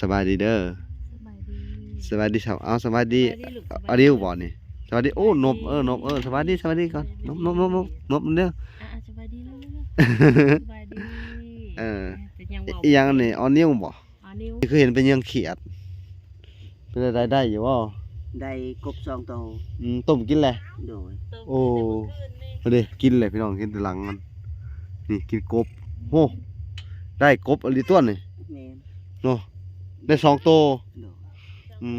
ສະບາຍດີເດີ. ສະບາຍດີ. ສະບາຍດີສາວ. ເອົາ ສະບາຍດີ. ສະບາຍດີລູກ. ສະບາຍດີ. ອາ ດິວບໍນີ້? ສະບາຍດີ. ໂອ້ ນົບ. ເອີ ນົບ. ເອີ ສະບາຍດີ ສະບາຍດີກ່ອນ. ນົບ ນົບ ນົບ ນົບ ນົບເດີ. ອາ ອາ ສະບາຍດີເດີ. ສະບາຍດີ. ເອີ ເປັນຫຍັງເວົ້າ ອີຫຍັງນີ້? ອໍນິວບໍ? ອໍນິວ. ຄືເຫັນເປັນຫຍັງຄຽດ? ເປັນໃດ ໄດ້ຢູ່ບໍ່? ໄດ້ກົບສອງໂຕ. ອືມ ຕົ້ມກິນແຫຼະ? ໂດຍ. ໂອ້ ເດ້ ກິນແຫຼະພີ່ນ້ອງ ເຫັນແຕ່ຫຼັງມັນ. ນີ້ກິນກົບ. ໂຫ ໄດ້ກົບອີ່ຫຼີຕົວນີ້. ແມ່ນ. ເນາະ ໄດ້ສອງໂຕ. ໂດຍ. ອື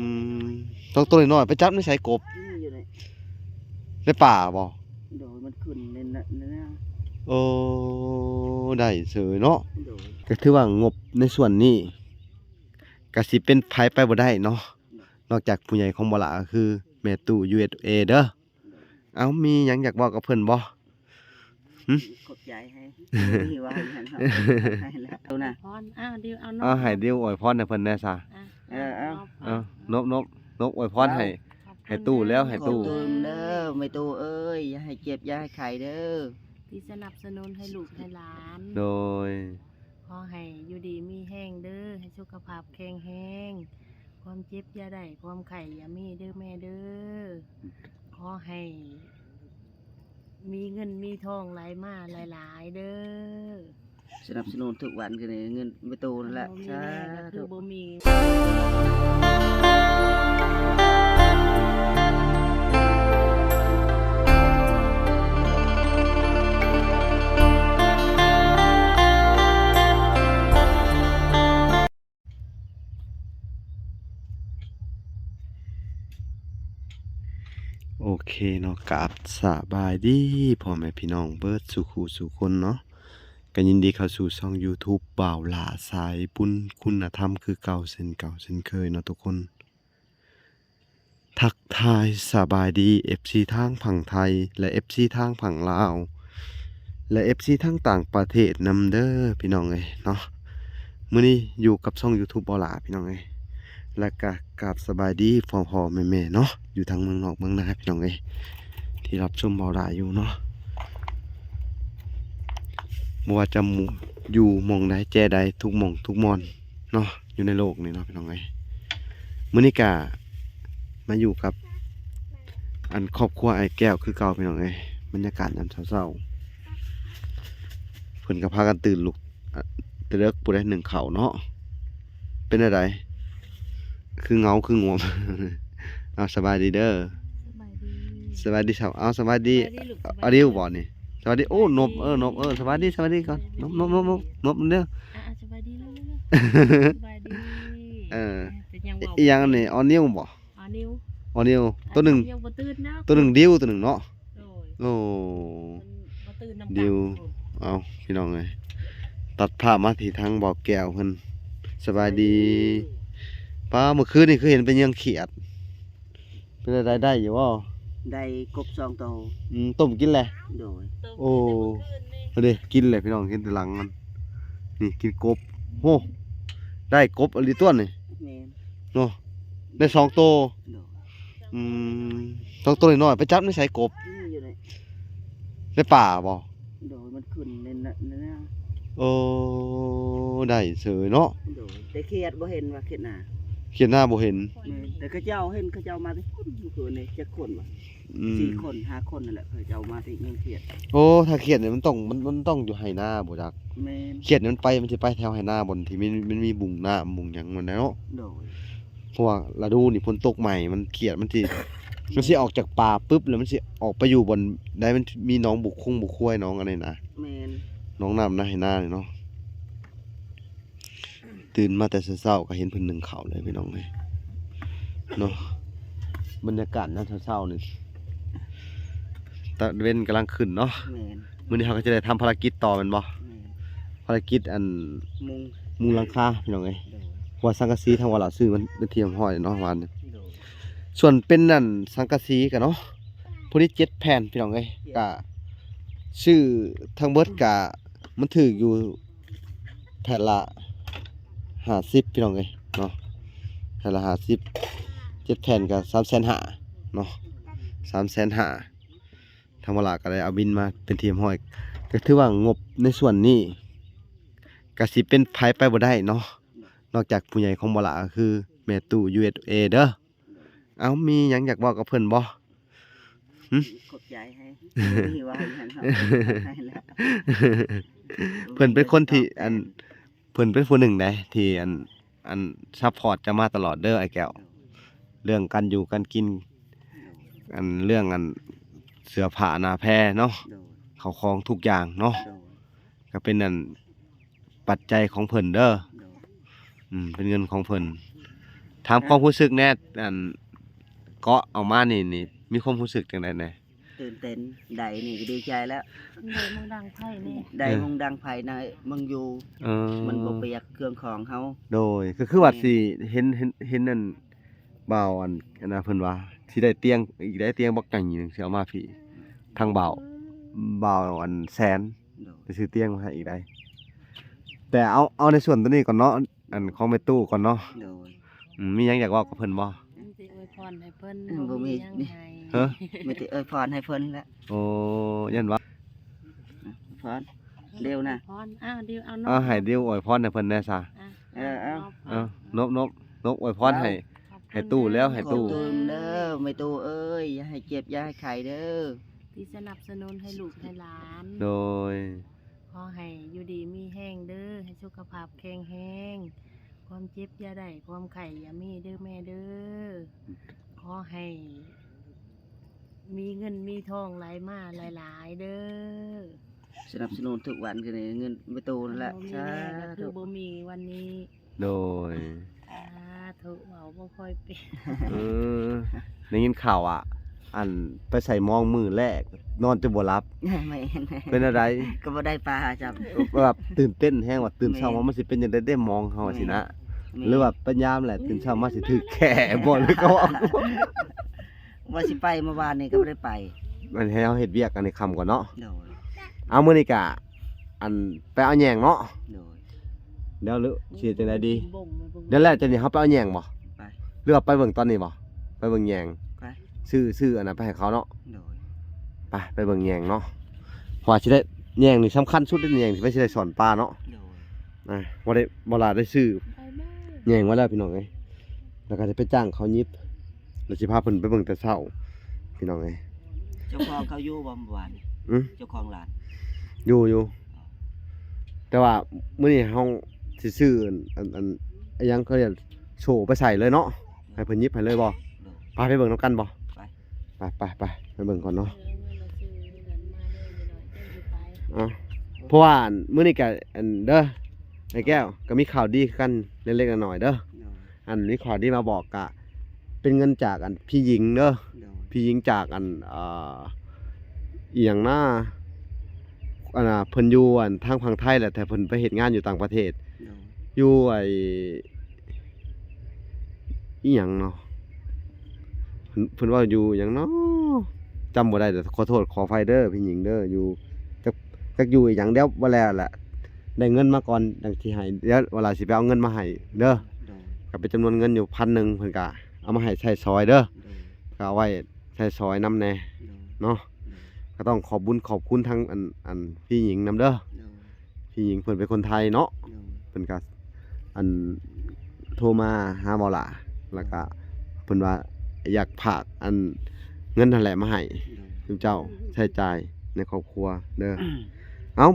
ມ ສອງໂຕນ້ອຍໆ ໄປຈັບໃນໃສກົບ? ອືມ ຢູ່ໃນ ໃນປ່າບໍ? ໂດຍ ມັນຂຶ້ນໃນນັ້ນນະ. ໂອ້ ໄດ້ເສີຍເນາະ. ໂດຍ. ກໍຖືວ່າງົບໃນສ່ວນນີ້ ກະຊິເປັນໃຜໄປບໍ່ໄດ້ເນາະ ໂດຍ ນອກຈາກຜູ້ໃຫຍ່ຂອງບໍ່ຫຼ້າ ກໍຄືແມ່ຕູ້ ຢູເອສເອ ເດີ. ໂດຍ. ເອົາ ມີຫຍັງຢາກເວົ້າກັບເພິ່ນບໍ່? ຫຶ? ຂອບໃຈໃຫ້ ມີວ່າຫຍັງເຮົາໃຫ້ລະ ເອົານະ ພອນ. ອ້າວ ດິວ ເອົາ ເອົາ ໃຫ້ດິວອວຍພອນໃຫ້ເພິ່ນແດ່ຊະ. ອ່ະ ເອີ ເອົາ ເອົາ ນົບ ນົບ ນົບອວຍພອນໃຫ້ ໃຫ້ຕູ້ແລ້ວ ໃຫ້ຕູ້. ຂໍຕື່ມເດີ ແມ່ຕູ້ເອີຍ ຢ່າໃຫ້ເຈັບ ຢ່າໃຫ້ໄຂ້ເດີ ທີ່ສະໜັບສະໜູນໃຫ້ລູກໃຫ້ຫຼານ. ໂດຍ. ຂໍໃຫ້ຢູ່ດີມີແຮງເດີ ໃຫ້ສຸຂະພາບແຂງແຮງ ຄວາມເຈັບຢ່າໄດ້ ຄວາມໄຂ້ຢ່າມີເດີແມ່ເດີ. ຂໍໃຫ້ມີເງິນມີທອງໄຫຼມາຫຼາຍໆເດີ ສະໜັບສະໜູນທຸກວັນຄືເງິນແມ່ຕູ້ນັ້ນແຫຼະ. ບໍ່ມີແມ່ກໍຄືບໍ່ມີ. ໂອເຄເນາະ ກາບສະບາຍດີພໍ່ແມ່ພີ່ນ້ອງເບິດສູ່ຄູ່ສູ່ຄົນເນາະ. ກໍຍິນດີເຂົ້າສູ່ຊ່ອງຢູທູບບ່າວຫຼ້າສາຍບຸນຄຸນນະທຳຄືເກົ່າເຊັ່ນເກົ່າເຊັ່ນເຄີຍເນາະທຸກຄົນ. ທັກທາຍສະບາຍດີເອັຟຊີທາງຝັ່ງໄທ ແລະ ເອັຟຊີທາງຝັ່ງລາວ ແລະ ເອັຟຊີທາງຕ່າງປະເທດນຳເດີພີ່ນ້ອງເອີຍເນາະ. ມື້ນີ້ຢູ່ກັບຊ່ອງຢູທູບບ່າວຫຼ້າພີ່ນ້ອງເອີຍ ແລະກະກາບສະບາຍດີພໍ່ໆແມ່ໆເນາະ ຢູ່ທາງເມືອງນອກເມືອງນາພີ່ນ້ອງເອີຍ ທີ່ຮັບຊົມບ່າວຫຼ້າຢູ່ເນາະ. ບໍ່ວ່າຈະຢູ່ໝ່ອງໃດແຈໃດ ທຸກໝ່ອງທຸກບ່ອນເນາະ ຢູ່ໃນໂລກນີ້ເນາະພີ່ນ້ອງເອີຍ. ມື້ນີ້ກະມາຢູ່ກັບ ອັນ ຄອບຄົວອ້າຍແກ້ວຄືເກົ່າພີ່ນ້ອງເອີຍ. ບັນຍາກາດຍາມເຊົ້າໆ ເພິ່ນກໍພາກັນຕື່ນລຸກ ອະ ແຕ່ເດິກ ຜູ້ໃດໜຶ້ງເຂົ້າເນາະ. ເປັນແນວໃດ ຄືເຫງົາຄືງວມ? ເອົາ ສະບາຍດີເດີ. ສະບາຍດີ. ສະບາຍດີສາວ. ເອົາ ສະບາຍດີ. ສະບາຍດີລູກ. ສະບາຍດີ. ອາ ດິວບໍນີ້? ສະບາຍດີ. ໂອ້ ນົບ. ເອີ ນົບ. ເອີ ສະບາຍດີ ສະບາຍດີກ່ອນ. ນົບ ນົບ ນົບ ນົບເດີ. ອາ ອາ ສະບາຍດີລູກ. ສະບາຍດີ. ເອີ ເປັນຫຍັງ ອີ ເວົ້າ ອີຫຍັງນີ້? ອໍນິວບໍ? ອໍນິວ. ອໍນິວ. ໂຕໜຶ່ງ ຍັງບໍ່ຕື່ນນະ ໂຕໜຶ່ງດິວ ໂຕໜຶ່ງເນາະ. ໂດຍ. ໂອ້ ເພິ່ນບໍ່ຕື່ນນຳກັນ. ດິວ. ເອົາ ພີ່ນ້ອງເອີຍ ຕັດພາບມາທີ່ທາງບ່າວແກ້ວເພິ່ນ. ສະບາຍດີ. ສະບາຍດີ. ປ້າ ເມື່ອຄືນນີ້ຄືເຫັນເປັນຫຍັງຄຽດ? ເປັນໃດ ໄດ້ຢູ່ບໍ່? ໄດ້ກົບສອງໂຕ. ອືມ ຕົ້ມກິນແຫຼະ? ໂດຍ. ໂອ້ ເດ້ ກິນແຫຼະພີ່ນ້ອງ ເຫັນແຕ່ຫຼັງມັນ. ນີ້ກິນກົບ. ໂຫ ໄດ້ກົບອີ່ຫຼີຕົວນີ້. ແມ່ນ. ເນາະ ໄດ້ສອງໂຕ. ໂດຍ. ອືມ ສອງໂຕນ້ອຍໆ ໄປຈັບໃນໃສກົບ? ອືມ ຢູ່ໃນ ໃນປ່າບໍ? ໂດຍ ມັນຂຶ້ນໃນນັ້ນນະ. ໂອ້ ໄດ້ເສີຍເນາະ. ໂດຍ ແຕ່ຂຽດບໍ່ເຫັນວ່າຂຽດນາ ຂຽດນາບໍ່ເຫັນ. ແມ່ນ ແຕ່ເຂົາເຈົ້າເຫັນ ເຂົາເຈົ້າມາແຕ່ພຸ້ນ ມື້ຄືນນີ້ຈັກຄົນວະ? ອືມ ສີ່ຄົນຫ້າຄົນນັ້ນແຫຼະ ເຂົາເຈົ້າມາແຕ່ເມືອງຂຽດ. ໂອ້ ຖ້າຂຽດນີ້ມັນຕ້ອງ ມັນ ມັນຕ້ອງຢູ່ໄຮ່ນາບໍ່ຈັກ? ແມ່ນ ຂຽດນີ້ມັນໄປ ມັນຊິໄປແຖວໄຮ່ນາ ບ່ອນທີ່ມີ ມັນມີບຸງນ້ຳບຸງຫຍັງມັນແຫຼະເນາະ. ໂດຍ. ເພາະວ່າລະດູນີ້ຝົນຕົກໃໝ່ ມັນຂຽດ ມັນຊິ ມັນຊິອອກຈາກປ່າປຶບ ແລ້ວມັນຊິອອກໄປຢູ່ບ່ອນໃດ ມັນມີໜອງບຸກຄົງບຸກຄວາຍ ໜອງອັນນີ້ນະ. ແມ່ນ ໜອງນ້ຳນະ ໄຮ່ນານີ້ເນາະ. ຕື່ນມາແຕ່ເຊົ້າໆ ກໍເຫັນເພິ່ນໜຶ້ງເຂົ້າເລີຍພີ່ນ້ອງເອີຍເນາະ. ບັນຍາກາດຍາມເຊົ້າໆນີ້ ຕາເວັນກຳລັງຂຶ້ນເນາະ. ແມ່ນ. ມື້ນີ້ເຮົາກໍຈະໄດ້ທຳພາລະກິດຕໍ່ແມ່ນບໍ່? ແມ່ນ. ພາລະກິດອັນ ມຸງ ມຸງຫຼັງຄາພີ່ນ້ອງເອີຍ. ໂດຍ. ເພາະວ່າສັງກະສີທາງວ່າລາວຊື້ມັນເປັນທີ່ຮຽບຮ້ອຍເນາະ ວານນີ້. ໂດຍ. ສ່ວນເປັນອັນສັງກະສີກະເນາະ ພໍດີເຈັດແຜ່ນພີ່ນ້ອງເອີຍ. ກະຊື້ທັງເບິດກະ ມັນຖືກຢູ່ແຜ່ນລະຫ້າສິບພີ່ນ້ອງເອີຍເນາະ ແຜ່ນລະຫ້າສິບ ເຈັດແຜ່ນກະສາມແສນຫ້າເນາະ ສາມແສນຫ້າ. ທາງບ່າວຫຼ້າກະໄດ້ເອົາບິນມາເປັນທີ່ຮຽບຮ້ອຍ ກະຖືວ່າງົບໃນສ່ວນນີ້ກະຊິເປັນໃຜໄປບໍ່ໄດ້ເນາະ. ນອກຈາກຜູ້ໃຫຍ່ຂອງບໍ່ຫຼ້າກໍຄືແມ່ຕູ້ ຢູເອສເອ ເດີ. ເອົ້າ ມີຫຍັງຢາກເວົ້າກັບເພິ່ນບໍ່? ຫຶ? ຂອບໃຈໃຫ້ ມີວ່າຫຍັງເຮົາຂອບໃຈແລ້ວ ເພິ່ນເປັນຄົນທີ່ ອັນ ເພິ່ນເປັນຜູ້ໜຶ່ງໃດທີ່ ອັນ ອັນ ຊັບພອດເຈົ້າມາຕະຫຼອດເດີອ້າຍແກ້ວ ເລື່ອງການຢູ່ການກິນ ອັນ ເລື່ອງ ອັນ ເສື້ອຜ້າໜ້າແພເນາະ ເຂົ້າຂອງທຸກຢ່າງເນາະ ກໍເປັນ ອັນ ປັດໄຈຂອງເພິ່ນເດີ ອືມ ເປັນເງິນຂອງເພິ່ນ. ຖາມຄວາມຮູ້ສຶກແດ່ ອັນ ເກາະເອົາມານີ້ ນີ້ ມີຄວາມຮູ້ສຶກຈັ່ງໃດແດ່? ຕື່ນເຕັ້ນ ໄດ້ນີ້ກໍດີໃຈແລ້ວ ໄດ້ມຸງດັງໄຟນີ້ ໄດ້ມຸງດັງໄຟໃນເມືອງຢູ່ ເອີ ມັນບໍ່ປຽກເຄື່ອງຂອງເຮົາ ໂດຍ ກໍຄືວ່າຊິເຫັນ ເຫັນ ເຫັນອັນ ບ່າວ ອັນ ອັນນະ ເພິ່ນວ່າຊິໄດ້ຕຽງອີກໄດ໋ ຕຽງບັກໃຫຍ່ໜຶ່ງ ຊິເອົາມາພີ້ ທາງບ່າວ ບ່າວ ອັນ ແສນ ໄດ້ຊື້ຕຽງມາໃຫ້ອີກໄດ໋ ແຕ່ເອົາ ເອົາໃນສ່ວນໂຕນີ້ກ່ອນເນາະ ອັນ ຂອງແມ່ຕູ້ກ່ອນເນາະ ໂດຍ ອືມ ມີຫຍັງຢາກເວົ້າກັບເພິ່ນບໍ່? ມີແຕ່ອວຍພອນໃຫ້ເພິ່ນ ອືມ ບໍ່ມີຫຍັງໃຫ້ ຮະ? ມີແຕ່ອວຍພອນໃຫ້ເພິ່ນແຫຼະ ໂອ້ ຢ້ານວ່າ ອວຍພອນ ດິວນະ ອວຍພອນ ອ້າວ ດິວ ເອົາ ເອົາ ໃຫ້ດິວອວຍພອນໃຫ້ເພິ່ນແດ່ຊະ ອ່ະ ເອີ ເອົາ ເອົາ ນົບ ນົບ ນົບອວຍພອນໃຫ້ ໃຫ້ຕູ້ແລ້ວ ໃຫ້ຕູ້ ຂອບຄຸນເດີ ແມ່ຕູ້ເອີຍ ຢ່າໃຫ້ເຈັບ ຢ່າໃຫ້ໄຂ້ເດີ ທີ່ສະໜັບສະໜູນໃຫ້ລູກໃຫ້ຫຼານ ໂດຍ ຂໍໃຫ້ຢູ່ດີມີແຮງເດີ ໃຫ້ສຸຂະພາບແຂງແຮງ ຄວາມເຈັບຢ່າໄດ້ ຄວາມໄຂ້ຢ່າມີເດີແມ່ເດີ ຂໍໃຫ້ມີເງິນມີທອງໄຫຼມາຫຼາຍໆເດີ ສະໜັບສະໜູນທຸກວັນຄືເງິນແມ່ຕູ້ນັ້ນແຫຼະ ບໍ່ມີແມ່ກໍຄືບໍ່ມີວັນນີ້ ສາທຸ ໂດຍ ສາທຸ ເວົ້າບໍ່ຄ່ອຍເປັນ ເອີ ໄດ້ຍິນຂ່າວວ່າ ອັນ ໄປໃສ່ມອງມື້ແລກ ນອນຈົນບໍ່ຫຼັບ ແມ່ນ ເປັນແນວໃດ? ກໍບໍ່ໄດ້ປາຈ້ຳ ແບບຕື່ນເຕັ້ນແຮງວ່າ ຕື່ນເຊົ້າມາ ແມ່ນ ມັນຊິເປັນຈັ່ງໃດເດ້ມອງເຮົາຊີ້ນະ ແມ່ນ ຫຼືວ່າໄປຍາມແຫຼະ ຕື່ນເຊົ້າມາຊິຖືກແຂ້ບໍ່ ຫຼືກໍວ່າ ວ່າຊິໄປ ເມື່ອວານນີ້ກໍບໍ່ໄດ້ໄປ ມັນໃຫ້ເຮົາເຮັດວຽກອັນນີ້ຄ່ຳກ່ອນເນາະ ໂດຍ ເອົາ ມື້ນີ້ກະ ອັນ ໄປເອົາແຍງເນາະ ໂດຍ ແລ້ວຊິເຮັດຈັ່ງໃດດີ? ເດີແລ້ວຈັ່ງນີ້ເຮົາໄປເອົາແຍງບໍ່? ໄປ ຫຼືວ່າໄປເບິ່ງຕອນນີ້ບໍ່? ໄປເບິ່ງແຍງ ໄປ ຊື້ ຊື້ອັນນັ້ນໄປໃຫ້ເຂົາເນາະ ໂດຍ ໄປ ໄປເບິ່ງແຍງເນາະ ເພາະວ່າຊິໄດ້ ແຍງນີ້ສຳຄັນສຸດເດ້ ແຍງທີ່ໄປຊິໄດ້ສອນປາເນາະ ໂດຍ ອ່າ ບໍ່ໄດ້ ບໍ່ຫຼ້າໄດ້ຊື້ ໄປເບິ່ງ ແຍງມາແລ້ວພີ່ນ້ອງເອີຍ ແລ້ວກໍຈະໄປຈ້າງເຂົາຫຍິບ ແລ້ວຊິພາເພິ່ນໄປເບິ່ງແຕ່ເຊົ້າ ພີ່ນ້ອງເອີຍ ເຈົ້າຂອງເຂົາຢູ່ບໍ່ເມື່ອວານນີ້? ອື? ເຈົ້າຂອງຮ້ານ ຢູ່ ຢູ່ ແຕ່ວ່າມື້ນີ້ເຮົາຊິຊື້ອັນ ອັນ ອັນ ອີຫຍັງເຂົາເອີ້ນ ໂສ້ໄປໃສ່ເລີຍເນາະ ໃຫ້ເພິ່ນຫຍິບໃຫ້ເລີຍບໍ່? ໂດຍ ພາໄປເບິ່ງນຳກັນບໍ່? ໄປ ໄປ ໄປ ໄປ ໄປເບິ່ງກ່ອນເນາະ ເອີ ເງິນລະຊື້ເງິນມາເລີຍ ເອີ ເພາະວ່າອັນ ມື້ນີ້ກະ ອັນ ເດີ ອ້າຍແກ້ວ ກະມີຂ່າວດີຄືກັນເລັກໆນ້ອຍໆເດີ ໂດຍ ອັນ ມີຂ່າວດີມາບອກ ກະເປັນເງິນຈາກ ອັນ ພີ່ຍິງເດີ ໂດຍ ພີ່ຍິງຈາກ ອັນ ເອີ ອີຫຍັງນາ ອັນນາ ເພິ່ນຢູ່ ອັນ ທາງຝັ່ງໄທແຫຼະ ແຕ່ເພິ່ນໄປເຮັດງານຢູ່ຕ່າງປະເທດ ໂດຍ ຢູ່ ໄອ້ ອີຫຍັງເນາະ ເພິ່ນ ເພິ່ນເວົ້າຢູ່ຫຍັງເນາະ ຈຳບໍ່ໄດ້ ຂໍໂທດຂໍອະໄພເດີ ພີ່ຍິງເດີ ຢູ່ ຈັກ ຈັກຢູ່ອີຫຍັງ ດຽວບໍ່ແລ້ວແຫຼະ ໄດ້ເງິນມາກ່ອນຈັ່ງຊິໃຫ້ ດຽວເວລາຊິໄປເອົາເງິນມາໃຫ້ເດີ ໂດຍ ກໍເປັນຈຳນວນເງິນຢູ່ພັນໜຶ່ງ ເພິ່ນກໍເອົາມາໃຫ້ໃຊ້ສອຍເດີ ໂດຍ ກໍເອົາໄວ້ໃຊ້ສອຍນຳແດ່ ໂດຍ ເນາະ ໂດຍ ກໍຕ້ອງຂອບບຸນຂອບຄຸນທັງອັນ ອັນ ພີ່ຍິງນຳເດີ ໂດຍ ພີ່ຍິງເພິ່ນເປັນຄົນໄທເນາະ ໂດຍ ເພິ່ນກໍ ອັນ ໂທມາຫາເວົ້າຫຼ້າ ແລ້ວກໍເພິ່ນວ່າຢາກຝາກອັນ ເງິນຫັ້ນແຫຼະມາໃຫ້ ໂດຍ ຊຸມເຈົ້າໃຊ້ຈ່າຍໃນຄອບຄົວເດີ ເອົ້າ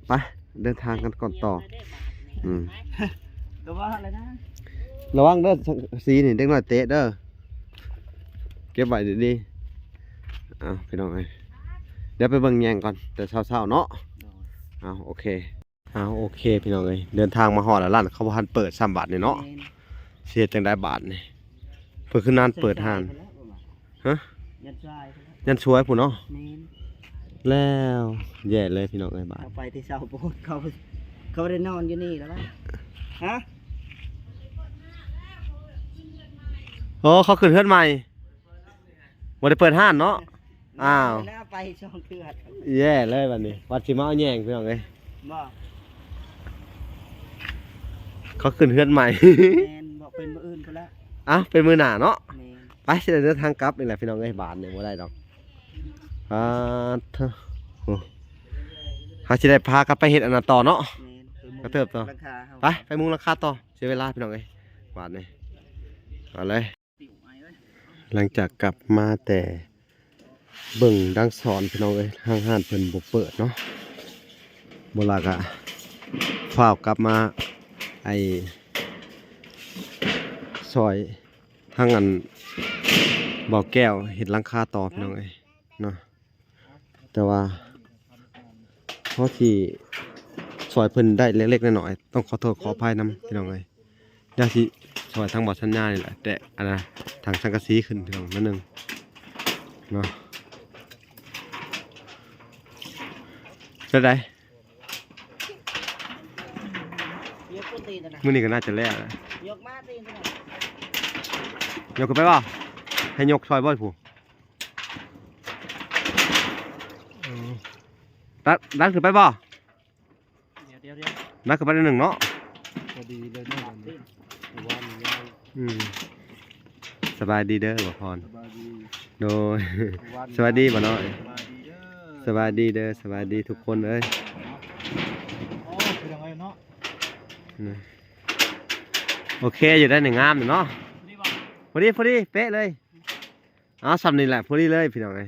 ໄປ ເດີນທາງກັນກ່ອນຕໍ່ ອືມ ກໍວ່າແລ້ວນະ ລະວັງເດີ ສັງກະສີນີ້ເດັກນ້ອຍເຕະເດີ ເກັບໄວ້ດີໆ ເອົ້າ ພີ່ນ້ອງເອີຍ ດຽວໄປເບິ່ງແຍງກ່ອນ ແຕ່ເຊົ້າໆເນາະ ໂດຍ ເອົ້າ ໂອເຄ ອ້າວ ໂອເຄ ພີ່ນ້ອງເອີຍ ເດີນທາງມາຮອດແລ້ວ ຮ້ານເຂົາບໍ່ທັນເປີດຊ້ຳບາດນີ້ເນາະ ແມ່ນ ຊິເຮັດຈັ່ງໃດບາດນີ້ ເພິ່ນຄືນານເປີດຮ້ານ ຮະ ຍັນຊວາຍ ຍັນຊວາຍພຸ້ນເນາະ ແມ່ນ ແລ້ວແຍ່ເລີຍພີ່ນ້ອງເອີຍ ບາດ ເຂົາໄປແຕ່ເຊົ້າໂພດ ເຂົາ ເຂົາໄດ້ນອນຢູ່ນີ້ແລ້ວຫວາ ຮະ ໂອ້ ເຂົາຂຶ້ນເຮືອນໃໝ່ ບໍ່ໄດ້ເປີດຮ້ານເນາະ ອ້າວ ແລ້ວໄປສອງເທື່ອ ແຍ່ເລີຍບາດນີ້ ວ່າຊິມາເອົາແຍງພີ່ນ້ອງເອີຍ ບໍ່ ເຂົາຂຶ້ນເຮືອນໃໝ່ ແມ່ນ ບໍ່ ເປັນມື້ອື່ນພຸ້ນລະ ອ້າວ ເປັນມື້ໜ້າເນາະ ແມ່ນ ໄປ ຊິໄດ້ເດີນທາງກັບນີ້ແຫຼະພີ່ນ້ອງເອີຍ ບາດນີ້ບໍ່ໄດ້ດອກ ປາດໂທ້ ໂອ້ ເຮົາຊິໄດ້ພາກັນໄປເຮັດອັນນັ້ນຕໍ່ເນາະ ແມ່ນ ໄປໝູ່ ກະເຕີບຕໍ່ ຫຼັງຄາເຮົາ ໄປ ໄປມຸງຫຼັງຄາຕໍ່ ເສຍເວລາພີ່ນ້ອງເອີຍ ບາດນີ້ ມາເລີຍ. ຫຼັງຈາກກັບມາແຕ່ເບິ່ງດັງສອນພີ່ນ້ອງເອີຍ ທາງຮ້ານເພິ່ນບໍ່ເປີດເນາະ ບໍ່ລະກະຟ້າວກັບມາ ໄອ້ ຊ່ອຍທາງອັນ ບໍ່ແກ້ວເຮັດຫຼັງຄາຕໍ່ພີ່ນ້ອງເອີຍເນາະ. ແຕ່ວ່າພໍທີ່ຊ່ອຍເພິ່ນໄດ້ເລັກໆນ້ອຍໆ ຕ້ອງຂໍໂທດຂໍອະໄພນຳພີ່ນ້ອງເອີຍ. ດຽວຊິຊ່ອຍທາງບໍ່ສັນຍານີ້ແຫຼະ ແຕະອັນນ່າ ຖັງສັງກະສີຂຶ້ນພີ່ນ້ອງໜ້ອຍໜຶ່ງເນາະ. ເປັນໃດ? ມື້ນີ້ກໍໜ້າຈະແລ້ວແຫຼະ. ຍົກຂຶ້ນໄປບໍ່? ໃຫ້ຍົກຊ່ອຍບໍ່ຜູ້? ດັນ ດັນຂຶ້ນໄປບໍ່? ດຽວໆ ດັນຂຶ້ນໄປໜ້ອຍໜຶ່ງເນາະ. ພໍດີເລີຍເນາະ ອືມ. ສະບາຍດີເດີ ບ່າວພອນ. ສະບາຍດີ. ໂດຍ. ສະບາຍດີບ່າວນ້ອຍ. ສະບາຍດີເດີ ສະບາຍດີທຸກຄົນເອີຍ. ໂອ້ ເປັນຫຍັງເນາະ? ໂອເຄຢູ່ໄດ໋ນີ້ ງາມເນາະ. ພໍດີ ພໍດີ ເປະເລີຍ. ເອົາ ສ່ຳນີ້ແຫຼະ ພໍດີເລີຍພີ່ນ້ອງເອີຍ.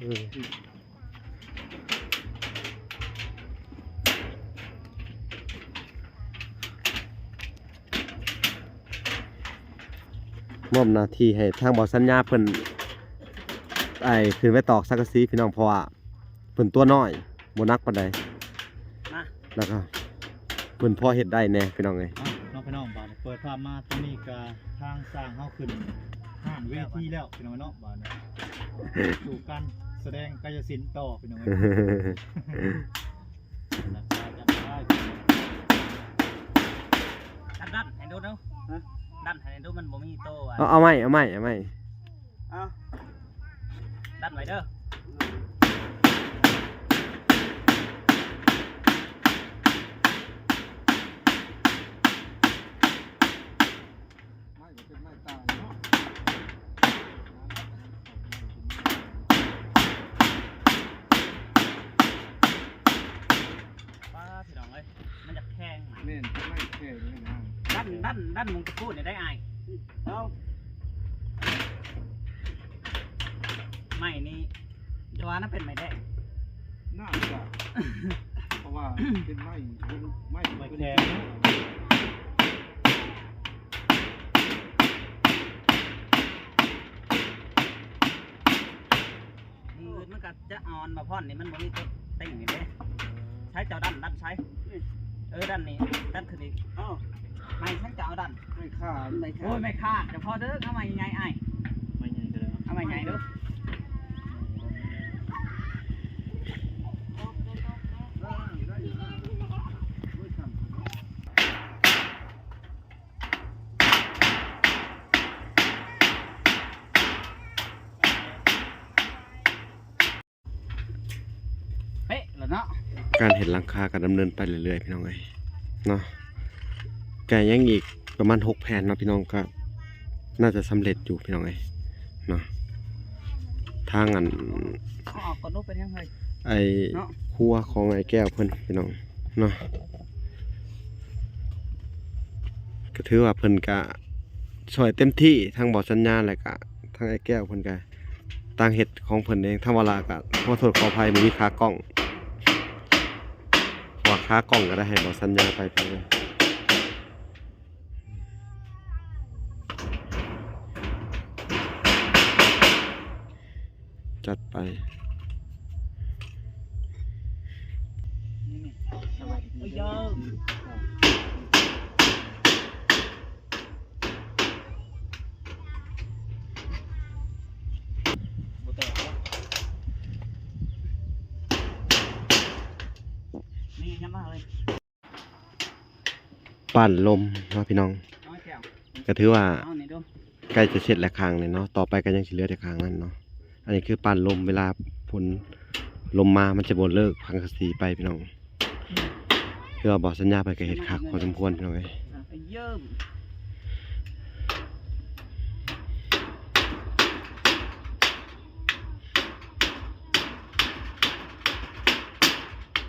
ອືມ ມອບໜ້າທີ່ໃຫ້ທາງບໍ່ສັນຍາເພິ່ນ ໄອ້ ຂຶ້ນໄປຕອກສັງກະສີພີ່ນ້ອງ ເພາະວ່າ ເພິ່ນຕົວນ້ອຍ ບໍ່ໜັກປານໃດ ມາ ແລ້ວກໍເພິ່ນພໍເຮັດໄດ້ແດ່ພີ່ນ້ອງເອີຍ. ເອົາເນາະພີ່ນ້ອງ ບາດນີ້ເປີດພາບມາ ຕອນນີ້ກໍທາງຊ່າງເຮົາຂຶ້ນຮ້ານເວທີແລ້ວພີ່ນ້ອງເນາະ. ບາດນີ້ສູ່ການສະແດງກາຍະສິນຕໍ່ພີ່ນ້ອງເອີຍ. ດັນໃຫ້ດູເນາະ ດັນໃຫ້ດູ ມັນບໍ່ມີໂຕ. ເອົາ ເອົາໄມ້ ເອົາໄມ້ ເອົາໄມ້. ເອົາ ດັນໄວ້ເດີ. ໄມ້ກໍເປັນໄມ້ຕາຍເນາະ. ປ້າ ພີ່ນ້ອງເອີຍ ມັນຈະແຂງ. ແມ່ນ ເປັນໄມ້ແຂງແມ່ນ. ດັນ ດັນ ດັນມຸງຕະປູນີ້ໄດ້ອ້າຍ. ເອົາ ໄມ້ນີ້ ຢ່າວ່ານະ ເປັນໄມ້ແດງ ໜ້າຈະ ເພາະວ່າເປັນໄມ້ ເປັນໄມ້ ໄມ້ແຂງ. ມືອື່ນມັນກໍຈະອ່ອນ ບ່າວພອນນີ້ມັນບໍ່ມີຕົວເຕັງນີ້ເດ້. ໃຊ້ເຈົ້າດັນ ດັນໃຊ້. ເອີ ດັນນີ້ ດັນຂຶ້ນອີກ. ເອົ້າ ໄມ້ໃຊ້ເຈົ້າດັນ. ໄມ້ຂາດ ໄມ້ຂາດ. ໂອ້ຍ ໄມ້ຂາດ ຈະພໍເດີ. ເອົາໄມ້ໃຫຍ່ອ້າຍ ໄມ້ໃຫຍ່ກໍໄດ້. ເອົາໄມ້ໃຫຍ່ເດີ. ເປະແລ້ວເນາະ. ການເຮັດຫຼັງຄາກໍດຳເນີນໄປເລື້ອຍໆ ພີ່ນ້ອງເອີຍເນາະ. ກໍຍັງອີກປະມານຫົກແຜ່ນເນາະ ພີ່ນ້ອງ. ກໍໜ້າຈະສຳເລັດຢູ່ ພີ່ນ້ອງເອີຍເນາະ. ທາງອັນ ເອົາອອກກ່ອນດູ ເປັນຫຍັງເຮີ້ຍ? ໄອ້ ເນາະ ຄົວຂອງໄອ້ແກ້ວເພິ່ນ ພີ່ນ້ອງເນາະ. ກໍຖືວ່າເພິ່ນກະຊ່ອຍເຕັມທີ່ ທັງບໍ່ສັນຍາ ແລະກະທັງໄອ້ແກ້ວເພິ່ນກະຕ່າງເຮັດຂອງເພິ່ນເອງ. ທາງວາລາກະຂໍໂທດຂໍອະໄພ ບໍ່ມີຂາກ້ອງ ເພາະວ່າຂາກ້ອງກະໄດ້ໃຫ້ບໍ່ສັນຍາໄປເພິ່ນເລີຍ. ຈັດໄປ. ນີ້ຍັງມາເລີຍ. ປ້ານລົມເນາະ ພີ່ນ້ອງ. ກໍຖືວ່າໃກ້ຈະເສັດແລ້ວຂ້າງນີ້ເນາະ. ຕໍ່ໄປກໍຍັງຊິເຫຼືອແຕ່ຂ້າງນັ້ນເນາະ. ອັນນີ້ຄືປ້ານລົມ ເວລາຝົນລົມມາມັນຈະບໍ່ເລີກສັງກະສີໄປ ພີ່ນ້ອງ. ຄືວ່າບໍ່ສັນຍາໄປກໍເຮັດຄັກພໍສົມຄວນ ພີ່ນ້ອງເອີຍ.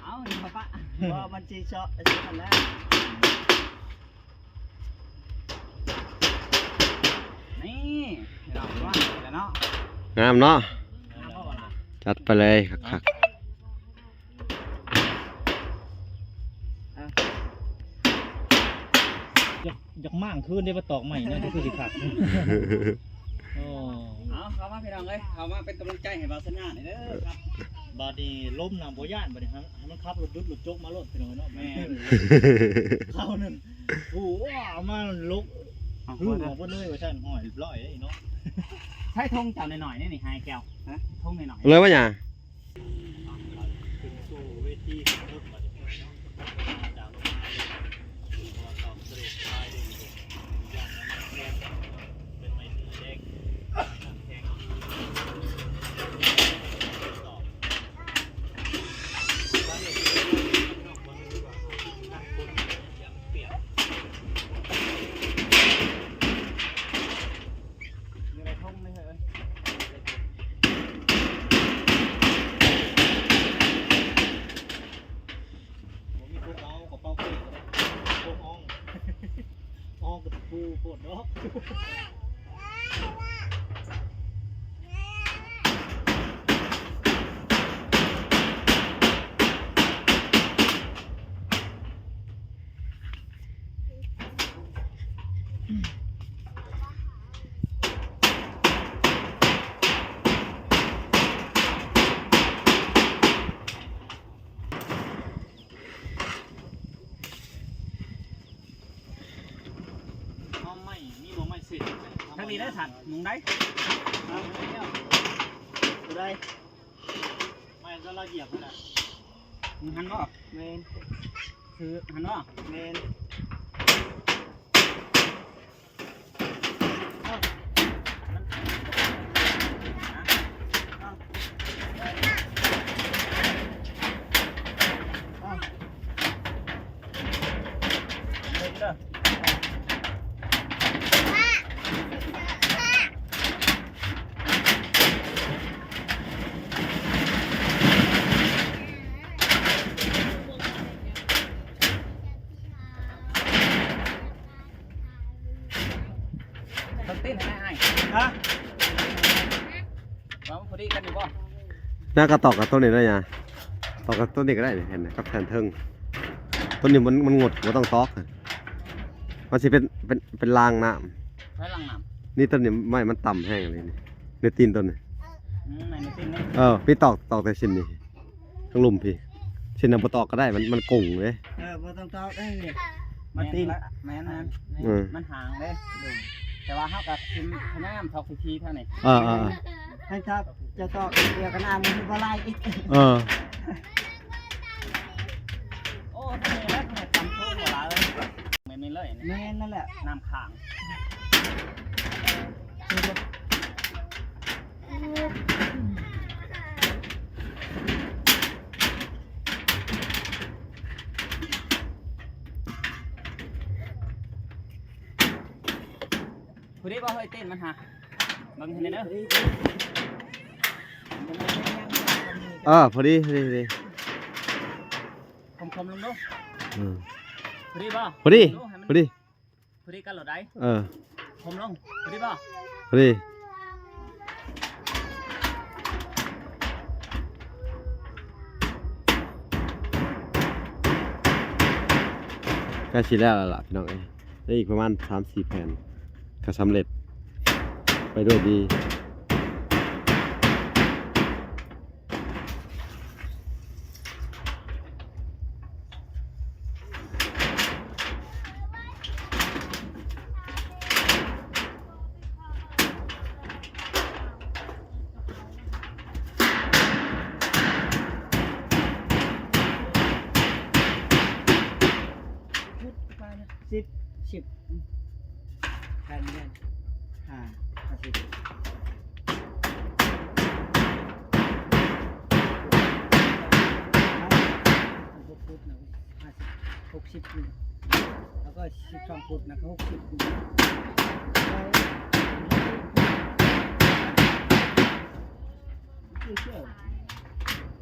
ເອົາ ບໍ່ ມັນຊິເຊາະໄປຊັ້ນນະ. ນີ້ ພີ່ນ້ອງ ວ່າແລ້ວເນາະ ງາມເນາະ ງາມບໍ່ລະ? ຈັດໄປເລີຍຄັກໆ. ຢາກ ຢາກມ້າງຄືນເດ້ ມາຕອກໄມ້ນະ ຄືຊິຄັກ. ໂອ້ ເອົາ ເຂົ້າມາພີ່ນ້ອງເອີຍ ເຂົ້າມາເປັນກຳລັງໃຈໃຫ້ບ່າວສັນຍານີ້ເດີຄັບ. ບາດນີ້ລົມນະບໍ່ຢ້ານ ບາດນີ້ໃຫ້ ໃຫ້ມັນຂັບລົດດຸດລົດຈົກມາໂລດພີ່ນ້ອງເນາະ. ແມ່ນ ເຂົານັ້ນ ໂອ້ ເອົາມາລົກ ເອົາ ຫືອອອກເບິດເລີຍວ່າຊັ້ນ. ໂອ້ຍ ຮຽບຮ້ອຍເດ້ເນາະ. ໃຊ້ຖົງເຈົ້າໜ້ອຍໆນີ້ ໃຫ້ແກ້ວ ຖົງໜ້ອຍໆ ເລີຍວ່າຫຍັງ? ຂຶ້ນສູ່ເວທີ ບໍ່ມີຜູ້ເປົ່າກໍເປົ່າເກັ່ງກໍໄດ້ ໂອ້ ອອງ ອອງກໍປູໂພດດອກ. ເອົາໄມ້ ມີບໍ່ໄມ້ເສດ ທາງນີ້ໄດ້ສັນ ມຸງໄດ້ ຕົວໃດ ໄມ້ກໍລາວຢຽບຫັ້ນນະ ມຸງຫັ້ນບໍ່? ແມ່ນ ຄືຫັ້ນບໍ່? ແມ່ນ. ເບິ່ງຕີນໃຫ້ອ້າຍ. ຮະ? ວ່າມັນພໍດີກັນຢູ່ບໍ່? ນາກໍຕອກກັບຕົວນີ້ໄດ້ຍາ ຕອກກັບຕົວນີ້ກໍໄດ້ນີ້ ເຫັນ ກັບແຜ່ນເທິງ. ຕົວນີ້ມັນ ມັນງົດ ບໍ່ຕ້ອງຕອກ ມັນຊິເປັນ ເປັນ ເປັນລາງນ້ຳ. ໃຜລາງນ້ຳ? ນີ້ ຕົວນີ້ໄມ້ມັນຕ່ຳແຮງອີ່ຫຼີນີ້ ໃນຕີນຕົວນີ້. ອືມ ໃນຕີນນີ້. ເອີ ພີ່ຕອກ ຕອກແຕ່ຊິ້ນນີ້ ທາງລຸ່ມພີ້ ຊິ້ນນະບໍ່ຕອກກໍໄດ້ ມັນ ມັນກົງເດ້. ເອີ ບໍ່ຕ້ອງຕອກເດ້ນີ້ ມາຕີນ. ແມ່ນ ແມ່ນ ເອີ ມັນຫ່າງເດ້ ແຕ່ວ່າເຮົາກໍຊິພະຍາຍາມຕອກພິທີເທົ່ານີ້. ເອີ ເອີ ໃຫ້ຕອກ ຈະຕອກດຽວກັນ ນ້ຳມັນບໍ່ໄຫຼອີກ. ເອີ ໂອ້ ທາງນີ້ແຫຼະ ແມ່ນຕຳໂຕບໍ່ຫຼາຍ. ແມ່ນນີ້ເລີຍ ແມ່ນນັ້ນແຫຼະ ນ້ຳຄ້າງ. ພໍດີບໍ່ເຮີ້ຍ ຕີນມັນຫາ ເບິ່ງໃຫ້ແດ່ເດີ. ເອີ ພໍດີ ພໍດີ ພໍດີ ຄົມໆລົງດູ. ອືມ ພໍດີບໍ່? ພໍດີ ພໍດີ ພໍດີກັນໂລດໄດ. ເອີ ຄົມລົງ ພໍດີບໍ່? ພໍດີ. ໃກ້ຊິແລ້ວແລ້ວລະພີ່ນ້ອງເອີຍ ໄດ້ອີກປະມານສາມສີ່ແຜ່ນ ກໍສຳເລັດໄປດ້ວຍດີ. ສິບ ສິບ ອືມ ແຜ່ນນີ້ ຫ້າ ຫ້າສິບ ຫົກຟຸດນະ ຫ້າສິບ ຫົກສິບນີ້ ແລ້ວກໍສິບສອງຟຸດນະ ກໍຫົກສິບນີ້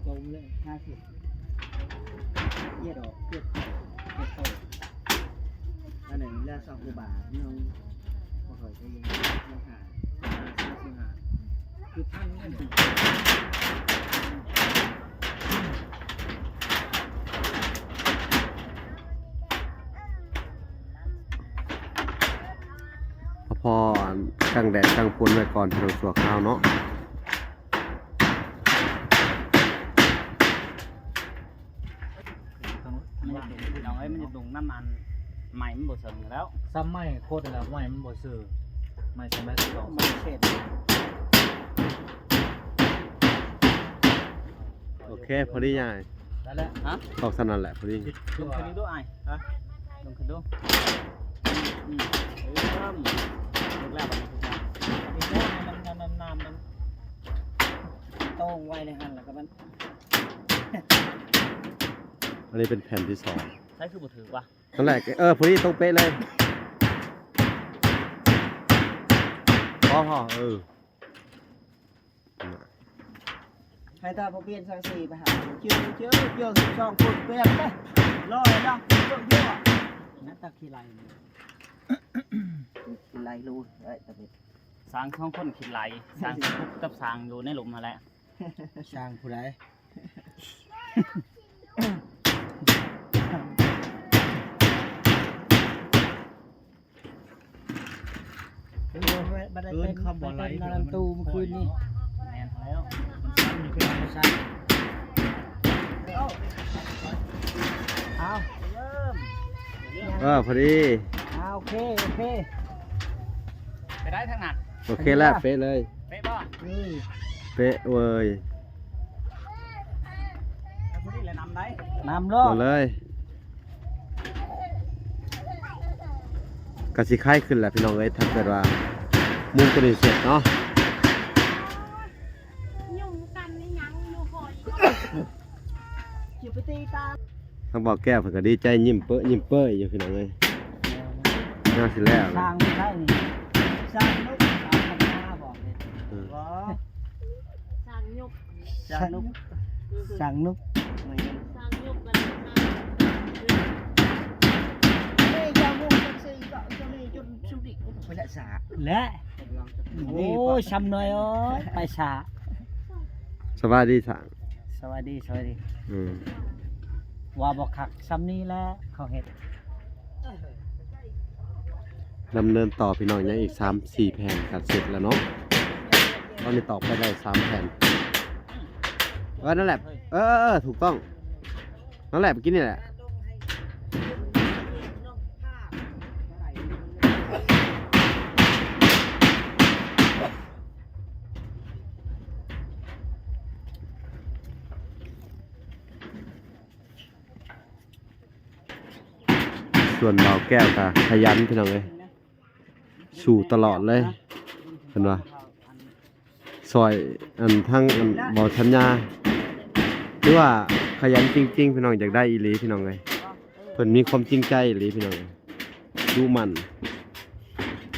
ຕາມເລີຍ ຫ້າສິບ. ເຈັດ ເຈັດ ເຈັດໂຕ ອັນນັ້ນເຫຼືອສອງອຸບາດ ຍັງບໍ່ຄ່ອຍໄດ້ ຍັງຫາ ຫາຊື້ຫາ ຄືພັນນັ້ນ ພໍ ອັນ ກັງແດດກັງຝົນໄວ້ກ່ອນ ພີ່ນ້ອງ ຊົ່ວຄາວເນາະ. ມັນຈະດົງ ພີ່ນ້ອງເອີຍ ມັນຈະດົງນຳອັນ ໄມ້ມັນບໍ່ເຊິ່ງແລ້ວ ຊ້ຳໄມ້ໂຄດແລ້ວ ໄມ້ມັນບໍ່ຊື່ ໄມ້ສະໄໝສະດອກ ໄມ້ເສດ ໂອເຄ ພໍດີໃຫຍ່ ໄດ້ແລ້ວ ຮະ ອອກສ່ຳນັ້ນແຫຼະ ພໍດີ ຂຶ້ນ ຂຶ້ນອີກດູອ້າຍ ຮະ ລົງຂຶ້ນດູ ອືມ ເອີ ເລິກແລ້ວບັດນີ້ ມັນ ມັນ ມັນ ມັນ ມັນ ໂຕ່ງໄວ້ໃນຫັ້ນ ແລ້ວກໍມັນ ອັນນີ້ເປັນແຜ່ນທີສອງ ໃຊ້ຄືບໍ່ຖືກວະ ນັ້ນແຫຼະ ເອີ ພໍດີຕົງເປະເລີຍ ພໍ ພໍ ເອີ ໃຫ້ຕາບໍ່ປ່ຽນສັງສີໄປຫາ ເຈີ ເຈີ ເຈີ ສິບສອງຟຸດ ປ່ຽນໄປ ລອຍລະ ເຢີະໆ ນັ້ນຕາຂີ້ໄຫຼ ຂີ້ໄຫຼໂລຍ ເອີຍ ຕາເບັດ ຊ່າງສອງຄົນຂີ້ໄຫຼ ຊ່າງກັບຊ່າງຢູ່ໃນຫຼຸມຫັ້ນແຫຼະ ຊ່າງຜູ້ໃດ? ເອີ ບັດໄດ້ເປັນ ເປັນນານຕູມື້ຄືນນີ້ ແມ່ນແລ້ວ ເອົາ ເອີ ພໍດີ ອ່າ ໂອເຄ ໂອເຄ ໄປໄດ້ທາງນັ້ນ ໂອເຄແລ້ວ ເປະເລີຍ ເປະບໍ່? ອືມ ເປະເວີຍ ເອົາຜູ້ນີ້ແຫຼະນຳໄດ້ ນຳໂລດ ມາເລີຍ ກະຊິໄຄຂຶ້ນແຫຼະພີ່ນ້ອງເອີຍ ຖ້າເກີດວ່າມຸງໂຕນີ້ເສັດເນາະ ຍຸງກັນອີຫຍັງຢູ່ຫໍ່ອີກ ຊິໄປຕີຕາມ ທາງບ່າວແກ້ວເພິ່ນກໍດີໃຈຍິ້ມເປີ້ຍຍິ້ມເປີ້ຍຢູ່ພີ່ນ້ອງເອີຍ ງາມຊິແລ້ວແລ້ວ ສ້າງໄດ້ນີ້ ສ້າງນົກ ສ້າງພັນນາບໍ ເອີ ບໍ່ ສ້າງຍົກ ສ້າງນົກ ສ້າງນົກ ສ້າງຍົກກັນ ເຈົ້າມຸງຈັກຊີ້ກໍເຈົ້ານີ້ຈົນສຸດນີ້ ໄປລະສາ ແລະ ໂອ້ຍ ຊຳໜ້ອຍ ໂອ້ຍ ໄປສາ ສະບາຍດີສາ ສະບາຍດີ ສະບາຍດີ ອືມ ວ່າບໍ່ຄັກ ຊຳນີ້ແຫຼະເຂົາເຮັດ ດຳເນີນຕໍ່ພີ່ນ້ອງ ຍັງອີກສາມສີ່ແຜ່ນກໍເສັດແລ້ວເນາະ ຕອນນີ້ຕອກໄປໄດ້ສາມແຜ່ນ ເອີ ນັ້ນແຫຼະ ເອີ ເອີ ເອີ ຖືກຕ້ອງ ນັ້ນແຫຼະ ໄປກິນນີ້ແຫຼະ ສ່ວນບ່າວແກ້ວກໍຂະຫຍັນພີ່ນ້ອງເອີຍ ສູ້ຕະຫຼອດເລີຍ ເພິ່ນວ່າ ຊ່ອຍ ອັນ ທັງ ອັນ ເວົ້າສັນຍາ ຖືວ່າຂະຫຍັນຈິງໆ ພີ່ນ້ອງ ຢາກໄດ້ອີ່ຫຼີພີ່ນ້ອງເອີຍ ເພິ່ນມີຄວາມຈິງໃຈອີ່ຫຼີພີ່ນ້ອງເອີຍ ດຸໝັ່ນ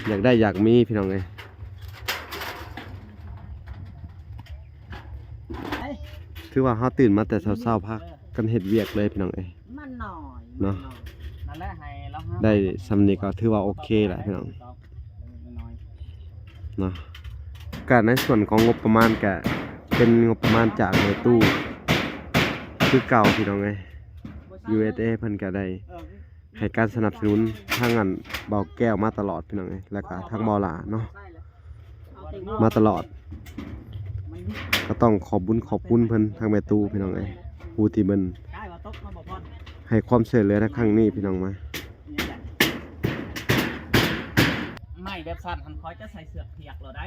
ຢາກໄດ້ຢາກມີພີ່ນ້ອງເອີຍ ຖືວ່າເຮົາຕື່ນມາແຕ່ເຊົ້າໆ ພາກັນເຮັດວຽກເລີຍພີ່ນ້ອງເອີຍ ມັນໜ້ອຍ ເນາະ ນັ້ນແຫຼະ ໃຫ້ລາວຫາ ໄດ້ຊ່ຳນີ້ກໍຖືວ່າໂອເຄແຫຼະພີ່ນ້ອງ ເນາະ ກະໃນສ່ວນຂອງງົບປະມານກະເປັນງົບປະມານຈາກແມ່ຕູ້ຄືເກົ່າພີ່ນ້ອງເອີຍ ຢູເອສເອ ເພິ່ນກະໄດ້ໃຫ້ການສະໜັບສະໜູນທາງອັນບ່າວແກ້ວມາຕະຫຼອດພີ່ນ້ອງເອີຍ ແລ້ວກະທາງບ່າວຫຼ້າເນາະ ມາຕະຫຼອດ ກໍຕ້ອງຂອບບຸນຂອບຄຸນເພິ່ນທາງແມ່ຕູ້ພີ່ນ້ອງເອີຍ ຜູ້ທີ່ເພິ່ນໃຫ້ຄວາມຊ່ວຍເຫຼືອໃນຄັ້ງນີ້ພີ່ນ້ອງມາ ໄມ້ແບບສັ້ນຫັ້ນຂ້ອຍຈະໃສ່ເຊືອກພຽກໂລດໄດ໋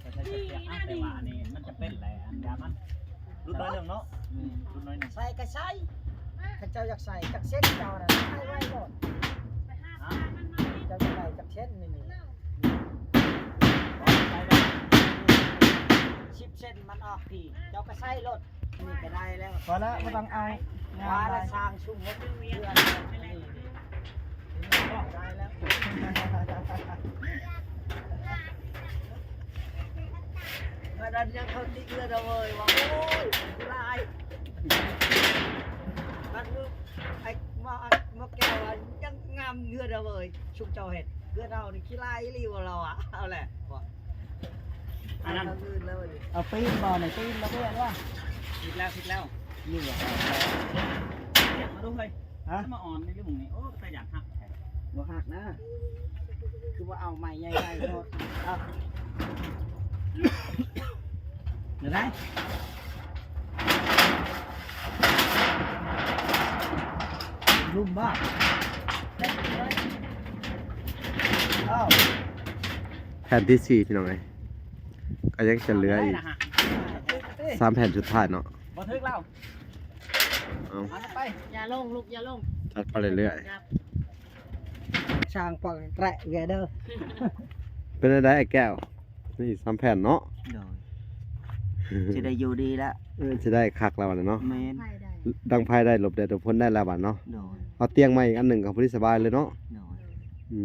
ຂ້ອຍໃສ່ເຊືອກພຽກ ແຕ່ວ່າອັນນີ້ມັນຈະເປັນແຫຼະ ອັນຢາມັນ ຫຼຸດໜ້ອຍໜຶ່ງເນາະ ອືມ ຫຼຸດໜ້ອຍໜຶ່ງ ໃສ່ກໍໃສ່ ຄັນເຈົ້າຢາກໃສ່ຈັກເສັ້ນເຈົ້ານັ້ນໃສ່ໄວ້ໂລດ ເຈົ້າຢາກໄດ້ຈັກເສັ້ນນີ້ ສິບເສັ້ນມັນອອກພີ້ ເຈົ້າກໍໃສ່ໂລດ ນີ້ກໍໄດ້ແລ້ວ ພໍແລ້ວ ບໍ່ຕ້ອງເອົາ ວ່າລະສ້າງຊຸມຫົກເດືອນ ນີ້ ນີ້ ນີ້ ໄດ້ແລ້ວ ອັນນັ້ນຍັງເຂົາຕິເທື່ອເດີເວີຍວ່າ ໂອ້ຍ ຫຼາຍ ມັນ ໄອ້ໝໍ ໝໍແກ້ວວ່າຍັງງາມເຮືອນເຮົາເວີຍ ຊຸມເຈົ້າເຮັດ ເຮືອນເຮົານີ້ຂີ້ລ້າຍອີ່ຫຼີວ່າລາວອະ ເອົາແຫຼະ ອັນນັ້ນ ເອົາຕີນບໍ່ນີ້ ຕີນລະເບີດວ່າ ຜິດແລ້ວ ຜິດແລ້ວ ນີ້ຫວາ ຢາກມາດູເຮີ້ຍ ຮະ ມາອ່ອນໃນເລື່ອງນີ້ ໂອ້ ຕາຢາກຮັກແທ້ ບໍ່ຮັກນະ ຄືບໍ່ເອົາໄມ້ໃຫຍ່ໆໂລດ ເອົາ ແນວໃດ ລຸ່ມບໍ່ ເອົາ ແຜ່ນທີສີ່ ພີ່ນ້ອງເອີຍ ກໍຍັງຈະເຫຼືອອີກສາມແຜ່ນສຸດທ້າຍເນາະ ບໍ່ຖືກແລ້ວ ເອົາ ເອົາໄປ ຢ່າລົງລູກ ຢ່າລົງ ຈັດໄປເລື້ອຍໆ ຊ່າງປອກແກະແກະເດີ ເປັນຈັ່ງໃດອ້າຍແກ້ວ? ນີ້ສາມແຜ່ນເນາະ ໂດຍ ຊິໄດ້ຢູ່ດີລະ ເອີ ຊິໄດ້ຄັກແລ້ວບັດນີ້ເນາະ ແມ່ນ ດັງໄຟໄດ້ ຫຼົບແດດຫຼົບຝົນໄດ້ແລ້ວບັດເນາະ ໂດຍ ເອົາຕຽງມາອີກອັນໜຶ່ງກໍພໍດີສະບາຍເລີຍເນາະ ໂດຍ ອື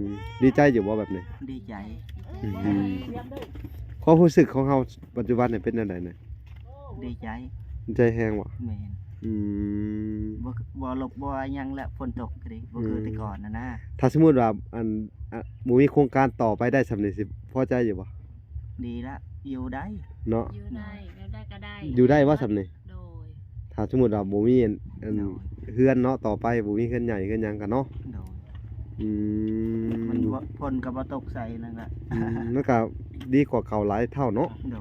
ມ ດີໃຈຢູ່ບໍ່ແບບນີ້? ດີໃຈ ອືມ ຄວາມຮູ້ສຶກຂອງເຮົາປັດຈຸບັນນີ້ເປັນແນວໃດນະ? ດີໃຈ ດີໃຈແຮງບໍ່? ແມ່ນ ອືມ ບໍ່ ບໍ່ລົບບໍ່ຫຍັງແລ້ວ ຝົນຕົກກໍດີ ບໍ່ຄື ອືມ ແຕ່ກ່ອນນະນາ ຖ້າສົມມຸດວ່າ ອັນ ອະ ບໍ່ມີໂຄງການຕໍ່ໄປໄດ້ສ່ຳນີ້ ຊິພໍໃຈຢູ່ບໍ່? ດີລະ ຢູ່ໄດ້ເນາະ ຢູ່ໄດ້ ແນວໃດກໍໄດ້ ຢູ່ໄດ້ບໍ່ສ່ຳນີ້? ໂດຍ ຖ້າສົມມຸດວ່າບໍ່ມີອັນ ອັນ ໂດຍ ເຮືອນເນາະ ຕໍ່ໄປບໍ່ມີເຮືອນໃຫຍ່ເຮືອນຫຍັງກັນເນາະ ໂດຍ ອືມ ມັນບໍ່ ຝົນກໍບໍ່ຕົກໃສ່ນັ້ນລະ ອືມ ມັນກໍດີກວ່າເກົ່າຫຼາຍເທົ່າເນາະ ໂດຍ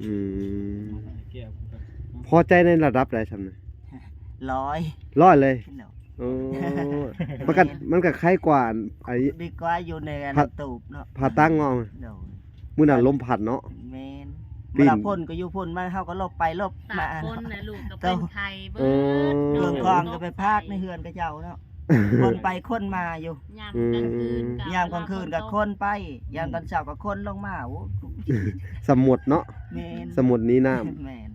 ອືມ ພໍໃຈໃນລະດັບໃດສ່ຳນີ້? ຮ້ອຍ ຮ້ອຍເລີຍ ໂອ້ ມັນກໍ ມັນກໍໄຄກວ່າອັນ ໄອ້ ດີກວ່າຢູ່ໃນອັນ ພະ ຕູບເນາະ ພະຕັງເນາະ ໂດຍ ມື້ນັ້ນລົມພັດເນາະ ແມ່ນ ປີນ ເວລາຝົນກໍຢູ່ພຸ້ນ ມາເຮົາກໍຫຼົບໄປຫຼົບມາ ຕາກຝົນນະລູກກໍເປັນໄຂ້ເບິດ ເອີ ເຄື່ອງຂອງກໍໄປພາກໃນເຮືອນເຂົາເຈົ້າເນາະ ຄົນໄປຄົນມາຢູ່ ຍາມກາງຄືນກໍ ອືມ ຍາມກາງຄືນກໍຄົນໄປ ອືມ ຍາມຕອນເຊົ້າກໍຄົນລົງມາ ໂອ້ ສະໝົດເນາະ ແມ່ນ ສະໝົດໜີນ້ຳ ແມ່ນ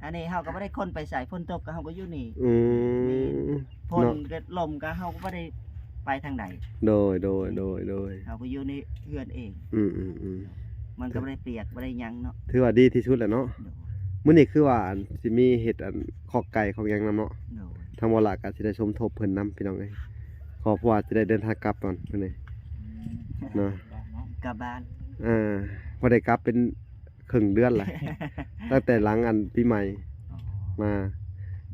ອັນນີ້ເຮົາກໍບໍ່ໄດ້ຄົນໄປໃສ ຝົນຕົກກໍເຮົາກໍຢູ່ນີ້ ອືມ ແມ່ນ ຝົນ ເນາະ ກໍລົມກໍເຮົາກໍບໍ່ໄດ້ໄປທາງໃດ ໂດຍ ໂດຍ ໂດຍ ໂດຍ ເຮົາກໍຢູ່ໃນເຮືອນເອງ ອືມໆໆ ມັນກໍບໍ່ໄດ້ປຽກບໍ່ໄດ້ຫຍັງເນາະ ຖືວ່າດີທີ່ສຸດແລ້ວເນາະ ໂດຍ ມື້ນີ້ຄືວ່າ ອັນ ຊິມີເຮັດ ອັນ ຄອກໄກ່ຄອກຫຍັງນຳເນາະ ໂດຍ ທາງບໍ່ລະກໍຊິໄດ້ສົມທົບເພິ່ນນຳ ພີ່ນ້ອງເອີຍ ຄອບຄົວຊິໄດ້ເດີນທາງກັບກ່ອນມື້ນີ້ ອືມ ເນາະ ກັບບ້ານ ເອີ ບໍ່ໄດ້ກັບເປັນ ເຄິ່ງເດືອນແຫຼະ ຕັ້ງແຕ່ຫຼັງອັນປີໃໝ່ ອໍ ມາ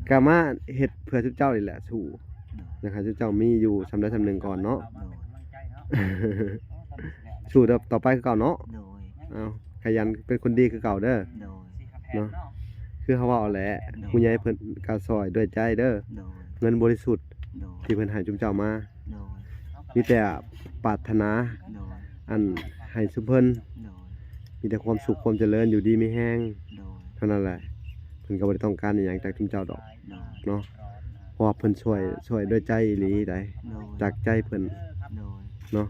ກະມາເຮັດເພື່ອຊຸມເຈົ້ານີ້ແຫຼະ ສູ້ ໂດຍ ຢາກໃຫ້ຊຸມເຈົ້າມີຢູ່ສ່ຳໃດສ່ຳໜຶ່ງກ່ອນເນາະ ໂດຍ ສູ້ຕໍ່ໄປຄືເກົ່າເນາະ ໂດຍ ເອົາ ຂະຫຍັນເປັນຄົນດີຄືເກົ່າເດີ ໂດຍ ເນາະ ຄືເຮົາເວົ້າແຫຼະ ໂດຍ ຜູ້ໃຫຍ່ເພິ່ນກະຊ່ອຍດ້ວຍໃຈເດີ ໂດຍ ເງິນບໍລິສຸດ ໂດຍ ທີ່ເພິ່ນໃຫ້ຊຸມເຈົ້າມາ ໂດຍ ມີແຕ່ປາດຖະໜາ ໂດຍ ອັນໃຫ້ຊຸມເພິ່ນ ໂດຍ ມີແຕ່ຄວາມສຸກຄວາມຈະເລີນ ຢູ່ດີມີແຮງ ໂດຍ ເທົ່ານັ້ນແຫຼະ ເພິ່ນກໍບໍ່ໄດ້ຕ້ອງການອີ່ຫຍັງຈາກຊຸມເຈົ້າດອກ ໂດຍ ເນາະ ເພາະວ່າເພິ່ນຊ່ວຍ ຊ່ວຍດ້ວຍໃຈອີ່ຫຼີໃດ ໂດຍ ຈາກໃຈເພິ່ນ ໂດຍ ເນາະ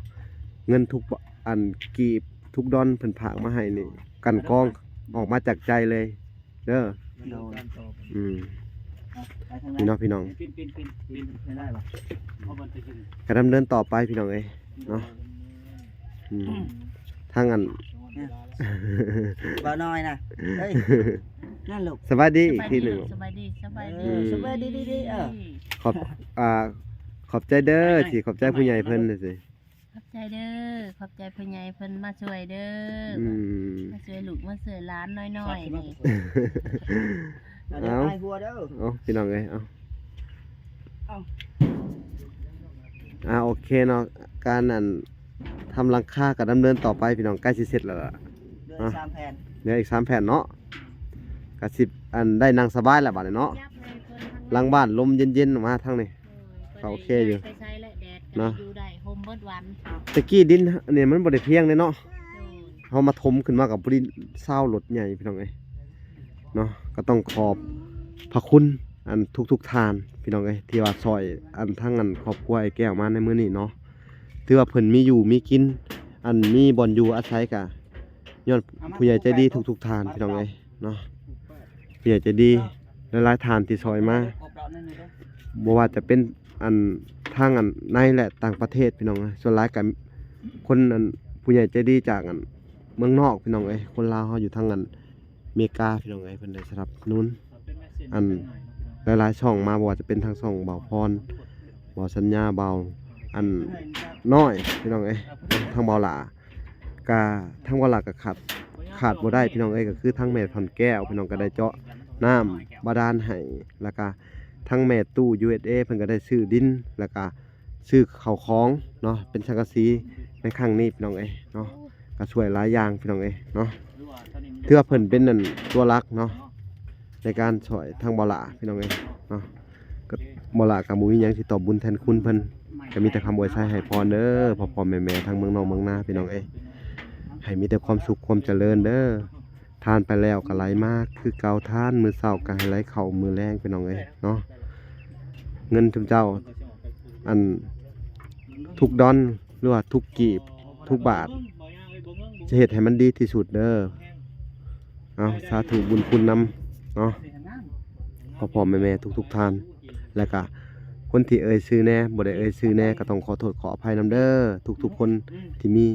ເງິນທຸກ ອັນ ກີບ ທຸກດອນເພິ່ນພາກມາໃຫ້ນີ້ ກັ່ນກອງອອກມາຈາກໃຈເລີຍ ເດີ ໂດຍ ອືມ ໄປທາງນັ້ນ ນີ້ເນາະພີ່ນ້ອງ ປີນ ປີນ ປີນ ປີນ ໄດ້ບໍ່ ເອົາມັນໄປກິນ ກະດຳເນີນຕໍ່ໄປພີ່ນ້ອງເອີຍເນາະ ໂດຍ ອືມ ທາງອັນ ບ່າວນ້ອຍນະ ເອີຍ ນັ້ນລູກ ສະບາຍດີອີກທີໜຶ່ງ ສະບາຍດີ ສະບາຍດີ ເອີ ສະບາຍດີ ດີໆ ເອີ ຂອບ ອ່າ ຂອບໃຈເດີ ທີ່ຂອບໃຈຜູ້ໃຫຍ່ເພິ່ນຈັ່ງຊີ້ ຂອບໃຈເດີ ຂອບໃຈຜູ້ໃຫຍ່ເພິ່ນມາຊ່ວຍເດີ ອືມ ມາຊ່ວຍລູກມາຊ່ວຍຫຼານນ້ອຍໆນີ້ ເອົາ ເອົາ ພີ່ນ້ອງເອີຍ ເອົາ ເອົາ ອ່າ ໂອເຄເນາະ ການ ອັນ ທຳຫຼັງຄາກໍດຳເນີນຕໍ່ໄປ ພີ່ນ້ອງ ໃກ້ຊິເສັດແລ້ວລະ ເຫຼືອອີກສາມແຜ່ນ ເຫຼືອອີກສາມແຜ່ນເນາະ ກໍຊິ ອັນ ໄດ້ນັ່ງສະບາຍແລ້ວບາດນີ້ເນາະ ຫຼັງບ້ານລົມເຢັນໆ ມາທາງນີ້ ໂດຍ ກໍໂອເຄຢູ່ ບໍ່ໄດ້ຍ້າຍໄປໃສແຫຼະ ແດດກໍ ເນາະ ຢູ່ໄດ້ ຮົ່ມເບິດວັນ ແຕ່ກີ້ດິນອັນນີ້ມັນບໍ່ໄດ້ພຽງເດ້ເນາະ ໂດຍ ເຮົາມາຖົມຂຶ້ນມາກໍພໍດີຊາວລົດໃຫຍ່ພີ່ນ້ອງເອີຍເນາະ ກໍຕ້ອງຂອບພະຄຸນອັນທຸກໆທ່ານພີ່ນ້ອງເອີຍ ທີ່ວ່າຊ່ອຍອັນທັງອັນຄອບຄົວອ້າຍແກ້ວມາໃນມື້ນີ້ເນາະ ຖືວ່າເພິ່ນມີຢູ່ມີກິນ ອັນມີບ່ອນຢູ່ອາໄສກະຍ້ອນຜູ້ໃຫຍ່ໃຈດີທຸກໆທ່ານພີ່ນ້ອງເອີຍ ເນາະ ຜູ້ໃຫຍ່ໃຈດີຫຼາຍໆທ່ານທີ່ຊ່ອຍມາ ບໍ່ວ່າຈະເປັນອັນທາງອັນໃນ ແລະ ຕ່າງປະເທດພີ່ນ້ອງເອີຍ ສ່ວນຫຼາຍກໍຄົນອັນຜູ້ໃຫຍ່ໃຈດີຈາກອັນເມືອງນອກພີ່ນ້ອງເອີຍ ຄົນລາວເຮົາຢູ່ທາງອັນເມກາພີ່ນ້ອງເອີຍ ເພິ່ນໄດ້ສະໜັບສະໜູນອັນ ຫຼາຍໆຊ່ອງມາ ບໍ່ວ່າຈະເປັນທາງຊ່ອງບ່າວພອນ, ບ່າວສັນຍາ, ບ່າວອັນນ້ອຍ ພີ່ນ້ອງເອີຍ, ທາງບ່າວຫຼ້າ ກະ ທາງບ່າວຫຼ້າກະຂາດ ຂາດບໍ່ໄດ້ ພີ່ນ້ອງເອີຍ, ກະຄືທາງແມ່ທ່ອນແກ້ວ ພີ່ນ້ອງກະໄດ້ເຈາະນ້ຳບາດານໃຫ້ ແລ້ວກະທາງແມ່ຕູ້ ຢູເອສເອ ເພິ່ນກະໄດ້ຊື້ດິນ ແລ້ວກະ ຊື້ເຂົ້າຂອງເນາະ ເປັນສັງກະສີໃນຄັ້ງນີ້ ພີ່ນ້ອງເອີຍເນາະ, ກະຊ່ວຍຫຼາຍຢ່າງ ພີ່ນ້ອງເອີຍເນາະ. ຖືວ່າເພິ່ນເປັນອັນຕົວຫຼັກເນາະ ໃນການຊ່ອຍທາງບ່າວຫຼ້າ ພີ່ນ້ອງເອີຍເນາະ. ກະ ບ່າວຫຼ້າກະບໍ່ມີຫຍັງຊິຕອບບຸນແທນຄຸນເພິ່ນ, ກະມີແຕ່ຄຳອວຍໄຊໃຫ້ພອນເດີ ພໍ່ໆແມ່ໆ ທັງເມືອງນອກເມືອງນາ ພີ່ນ້ອງເອີຍ, ໃຫ້ມີແຕ່ຄວາມສຸກຄວາມຈະເລີນເດີ. ທານໄປແລ້ວກໍໄຫຼມາຄືເກົ່າ, ທານມື້ເຊົ້າກໍໃຫ້ໄຫຼເຂົ້າມື້ແລງ ພີ່ນ້ອງເອີຍເນາະ. ເງິນຊຸມເຈົ້າ ອັນ ທຸກດອນ ຫຼືວ່າທຸກກີບ ທຸກບາດ ຈະເຮັດໃຫ້ມັນດີທີ່ສຸດເດີ. ເອົາ ສາທຸບຸນຄຸນນຳເນາະ ພໍ່ໆແມ່ໆ ທຸກໆທ່ານ, ແລ້ວກະຄົນທີ່ເອີ່ຍຊື່ແດ່ ບໍ່ໄດ້ເອີ່ຍຊື່ແດ່ ກໍຕ້ອງຂໍໂທດຂໍອະໄພນຳເດີ ທຸກໆຄົນທີ່ມີ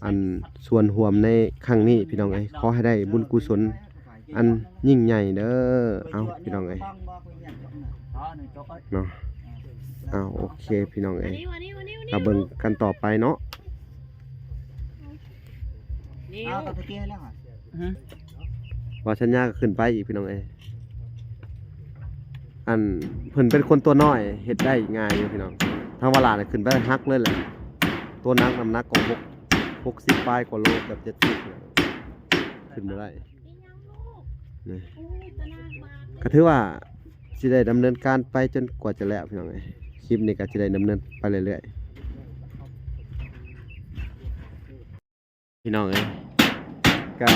ອັນ ສ່ວນຮ່ວມໃນຄັ້ງນີ້ ພີ່ນ້ອງເອີຍ, ຂໍໃຫ້ໄດ້ບຸນກຸສົນອັນຍິ່ງໃຫຍ່ເດີ. ເອົາ ພີ່ນ້ອງເອີຍເນາະ, ເອົາ ໂອເຄ ພີ່ນ້ອງເອີຍ, ກະເບິ່ງກັນຕໍ່ໄປເນາະ. ເອົາ ຕະກີ້ໃຫ້ແລ້ວຫະ ຫື ວ່າສັນຍາກໍຂຶ້ນໄປອີກ ພີ່ນ້ອງເອີຍ. ອັນ ເພິ່ນເປັນຄົນຕົວນ້ອຍ ເຮັດໄດ້ງ່າຍຢູ່ ພີ່ນ້ອງ. ທາງວາລານະຂຶ້ນໄປຮັກເລີຍແຫຼະ, ຕົວໜັກ ນ້ຳໜັກກໍຫົກ ຫົກສິບປາຍກວ່າໂລ ເກືອບເຈັດສິບ ຂຶ້ນບໍ່ໄດ້. ນີ້ ກໍຖືວ່າຊິໄດ້ດຳເນີນການໄປຈົນກວ່າຈະແລ້ວ ພີ່ນ້ອງເອີຍ. ຄລິບນີ້ກໍຊິໄດ້ດຳເນີນໄປເລື້ອຍໆ ພີ່ນ້ອງເອີຍ, ກະ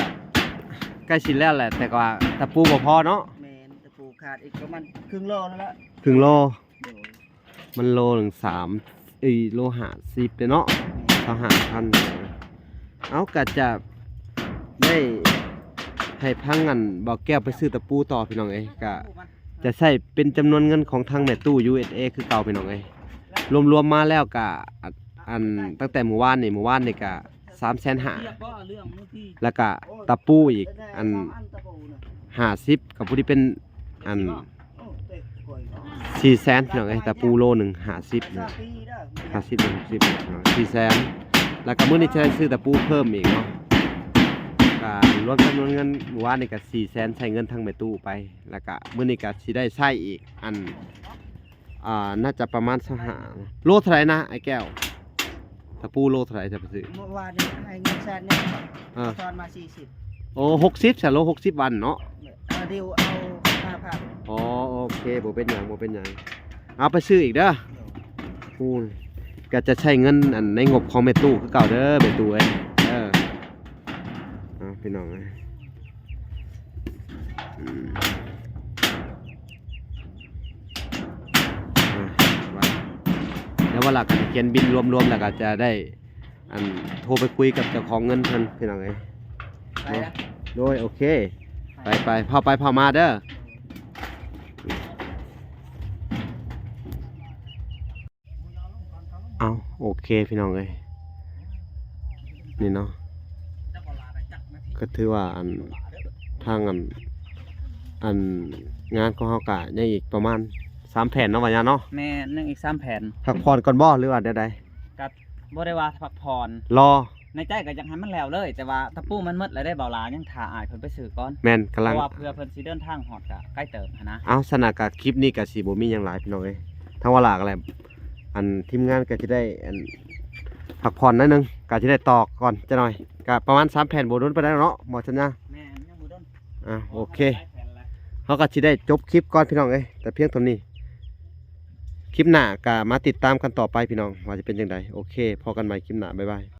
ໃກ້ຊິແລ້ວແຫຼະ ແຕ່ວ່າຕະປູບໍ່ພໍເນາະ. ແມ່ນ ຕະປູຂາດອີກປະມານເຄິ່ງໂລນັ້ນແຫຼະ ເຄິ່ງໂລ. ໂດຍ ມັນໂລໜຶ່ງສາມ ເອີຍ ໂລຫ້າສິບເດ້ເນາະ ຊາວຫ້າພັນ. ເອົາ ກະຈະໄດ້ໃຫ້ທາງອັນບ່າວແກ້ວໄປຊື້ຕະປູຕໍ່ ພີ່ນ້ອງເອີຍ, ກະຈະໃຊ້ເປັນຈຳນວນເງິນຂອງທາງແມ່ຕູ້ ຢູເອສເອ ຄືເກົ່າ ພີ່ນ້ອງເອີຍ. ລວມໆມາແລ້ວກະ ອັນ ອັນ ຕັ້ງແຕ່ມື້ວານນີ້ ມື້ວານນີ້ກະ ສາມແສນຫ້າ ແລ້ວກະຕະປູອີກ ອັນ ຫ້າສິບ ກໍພໍດີເປັນ ອັນ ສີ່ແສນ ພີ່ນ້ອງເອີຍ. ຕະປູໂລໜຶ່ງ ຫ້າສິບນະ ຫ້າສິບ ຫົກສິບ ສີ່ແສນ. ແລ້ວກະມື້ນີ້ຈະໄດ້ຊື້ຕະປູເພີ່ມອີກເນາະ, ກະລວມຈຳນວນເງິນ ມື້ວານນີ້ກະ ສີ່ແສນ ໃຊ້ເງິນທາງແມ່ຕູ້ໄປ, ແລ້ວກະມື້ນີ້ກະຊິໄດ້ໃຊ້ອີກ ອັນ ອ່າ ໜ້າຈະປະມານຊາວຫ້າ. ໂລເທົ່າໃດນະ ອ້າຍແກ້ວ? ຕະປູໂລເທົ່າໃດຈະໄປຊື້? ເມື່ອວານນີ້ໃຫ້ເງິນແສນໜຶ່ງ ເອີ ທອນມາສີ່ສິບ. ໂອ້ ຫົກສິບຊະ ໂລຫົກສິບວັນເນາະ. ເອີ ດິວເອົາຫ້າພັນ. ອໍ ໂອເຄ ບໍ່ເປັນຫຍັງ ບໍ່ເປັນຫຍັງ, ເອົາໄປຊື້ອີກເດີ. ໂດຍ ໂອ້ ກໍຈະໃຊ້ເງິນ ອັນ ໃນງົບຂອງແມ່ຕູ້ຄືເກົ່າເດີ ແມ່ຕູ້ເອີຍ. ເອີ ເອົາ ພີ່ນ້ອງເອີຍ ອືມ ອ່າ ວ່າ ແລ້ວວ່າລະກໍຂຽນບິນລວມໆ ແລ້ວກໍຈະໄດ້ ອັນ ໂທໄປຄຸຍກັບເຈົ້າຂອງເງິນເພິ່ນ ພີ່ນ້ອງເອີຍ. ໄປລະ ໂດຍ ໂອເຄ ໄປ ໄປ ເຝົ້າໄປເຝົ້າມາເດີ. ເອົາ ໂອເຄ ພີ່ນ້ອງເອີຍ ນີ້ເນາະ ກໍຖືວ່າ ອັນ ທາງ ອັນ ອັນ ງານຂອງເຮົາກະຍັງອີກປະມານສາມແຜ່ນເນາະ ວ່າຫຍັງເນາະ. ແມ່ນ ຍັງອີກສາມແຜ່ນ. ພັກຜ່ອນກ່ອນບໍ່ ຫຼືວ່າແນວໃດ? ກໍບໍ່ໄດ້ວ່າພັກຜ່ອນ ລໍ ໃນໃຈກໍຢາກໃຫ້ມັນແລ້ວເລີຍ, ແຕ່ວ່າຕະປູມັນໝົດແລ້ວເດ້ ບ່າວຫຼ້າ ຍັງຖ້າອ້າຍເພິ່ນໄປຊື້ກ່ອນ. ແມ່ນ ກຳລັງ ເພາະວ່າເພື່ອເພິ່ນຊິເດີນທາງຮອດກໍໄກເຕີບຫັ້ນນະ. ເອົາ ຊັ້ນນະ ກໍຄລິບນີ້ກໍຊິບໍ່ມີຫຍັງຫຼາຍ ພີ່ນ້ອງເອີຍ, ທາງວ່າຫຼ້າກໍແຫຼະ ອັນ ທີມງານກໍຊິໄດ້ ອັນ ພັກຜ່ອນໜ້ອຍໜຶ່ງ ກໍຊິໄດ້ຕໍ່ກ່ອນຈັກໜ້ອຍ, ກໍປະມານສາມແຜ່ນ ບໍ່ດົນປານໃດເນາະ ບໍ່ສັນຍາ. ແມ່ນ ຍັງບໍ່ດົນ. ອ່າ ໂອເຄ ເຮົາກໍຊິໄດ້ຈົບຄລິບກ່ອນ ພີ່ນ້ອງເອີຍ ແຕ່ພຽງເທົ່ານີ້. ຄລິບໜ້າກໍມາຕິດຕາມກັນຕໍ່ໄປ ພີ່ນ້ອງ ວ່າຈະເປັນຈັ່ງໃດ. ໂອເຄ ພໍ້ກັນໃໝ່ຄລິບໜ້າ ບາຍບາຍ.